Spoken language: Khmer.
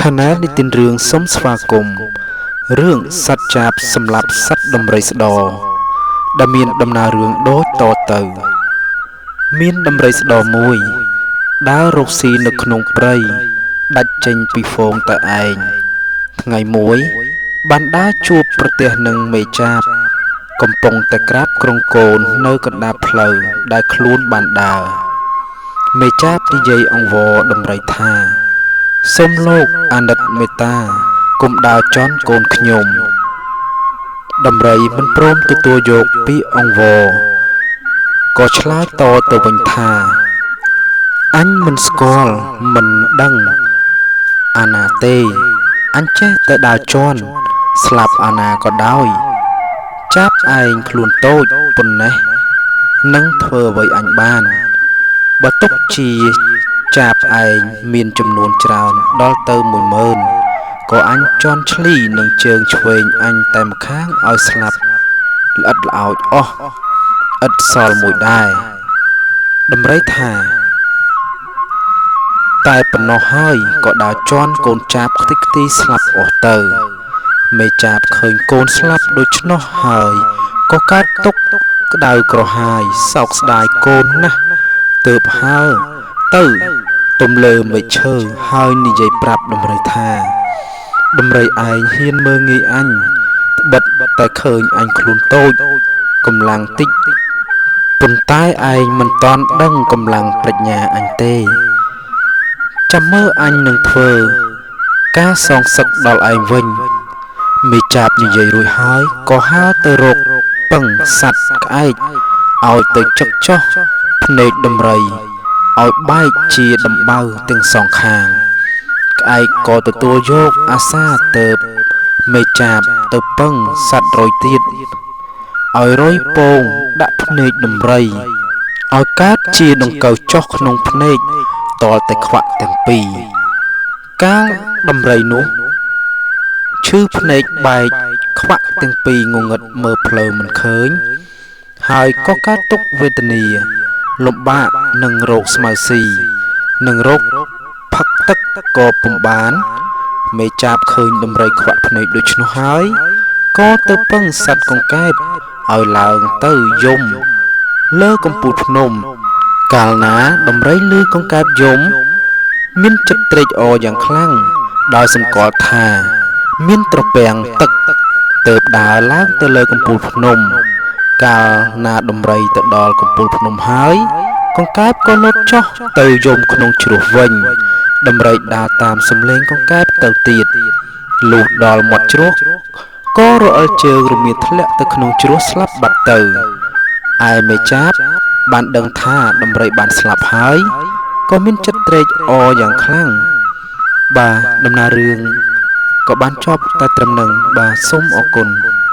Channel និទានរឿងសូមស្វាគមន៍រឿងសត្វចាបសម្លាប់សត្វដំរីស្ដដែលមានដំណើររឿងដូចតទៅ មានដំរីស្ដមួយដើររកស៊ីនៅក្នុងព្រៃដាច់ចេញពីហ្វូងតែឯងថ្ងៃមួយបានដើរជួបប្រទះនឹងមេចាបកំពុងតែក្រាបក្រុងកូននៅកណ្ដាលផ្លូវដែលខ្លួនបានដើរមេចាបនិយាយអង្វរដំរីថាសូមលោកអាណិតមេត្តាកុំដើរជន់កូនខ្ញុំដំរីមិនព្រមទទួលយកពីអង្វរក៏ឆ្លើយតទៅវិញថាអញមិនស្គាល់មិនដឹងអាណាទេអញចេះតែដើរជន់ស្លាប់អាណាក៏ដោយចាប់ឯងខ្លួនតូចប៉ុណ្ណេះនឹងធ្វើអ្វីអញបានបើទុកជាចាប់ឯងមានចំនួនច្រើនដល់ទៅ10000ក៏អញជន់ឈ្លីនឹងជើងឆ្វេងអញតែម្ខាងឲ្យស្លាប់ល្អិតល្អោចអស់ឥតសល់មួយដែរដំរីថាតែប៉ុណ្ណោះហើយក៏ដើរជន់កូនចាបខ្ទេចខ្ទីស្លាប់អស់ទៅមេចាបឃើញកូនស្លាប់ដូច្នោះហើយក៏កើតទុក្ខក្តៅក្រហាយសោកស្ដាយកូនណាស់ទើបហើរទៅទំលើមេឈើហើយនិយាយប្រាប់ដំរីថាដំរីឯងហ៊ានមើលងាយអញត្បិតតែឃើញអញខ្លួនតូចកម្លាំងតិចប៉ុន្តែឯងមិនតាន់ដឹងកម្លាំងប្រាជ្ញាអញទេចាំមើលអញនឹងធ្វើការសងសឹកដល់ឯងវិញមេចាបនិយាយរួចហើយក៏ហើរទៅរកពឹងសត្វក្អែកឲ្យទៅចឹកចោះភ្នែកដំរីឲ្យបែកជាដំបៅទាំងសងខាងក្អែកក៏ទទួលយកអាសាទៅមេចាបទៅពឹងសត្វរយទៀតឲ្យរយពងដាក់ភ្នែកដំរីឲ្យកើតជាដង្កូវចុះក្នុងភ្នែកតលតែខ្វាក់ទាំងពីរកាលដំរីនោះឈឺភ្នែកបែកខ្វាក់ទាំងពីរងងឹតមើលផ្លូវមិនឃើញហើយក៏កើតទុក្ខវេទនាលំបាកនឹងរោគស្មៅស៊ីនឹងរោគផឹកទឹកក៏ពុំបានមេចាបឃើញដំរីខ្វាក់ភ្នែកដូច្នោះហើយក៏ទៅពឹងសត្វកង្កែបឲ្យឡើងទៅយំលើកំពូលភ្នំកាលណាដំរីឮកង្កែបយំមានចិត្តត្រេកអរយ៉ាងខ្លាំងដោយសម្គាល់ថាមានត្រពាំងទឹកទៅដើរឡើងទៅលើកំពូលភ្នំកាលណាដំរីទៅដល់កំពូលភ្នំហើយកង្កែបក៏លោតចុះទៅយំក្នុងជ្រោះវិញដំរីដើរតាមសំឡេងកង្កែបទៅទៀតលុះដល់មាត់ជ្រោះក៏រអិលជើងរមៀធ្លាក់ទៅក្នុងជ្រោះស្លាប់បាត់ទៅឯមេចាបបានដឹងថាដំរីបានស្លាប់ហើយក៏មានចិត្តត្រេកអរយ៉ាងខ្លាំងបាទដំណើររឿងក៏បានចប់តែត្រឹមនឹងបាទសូមអរគុណ។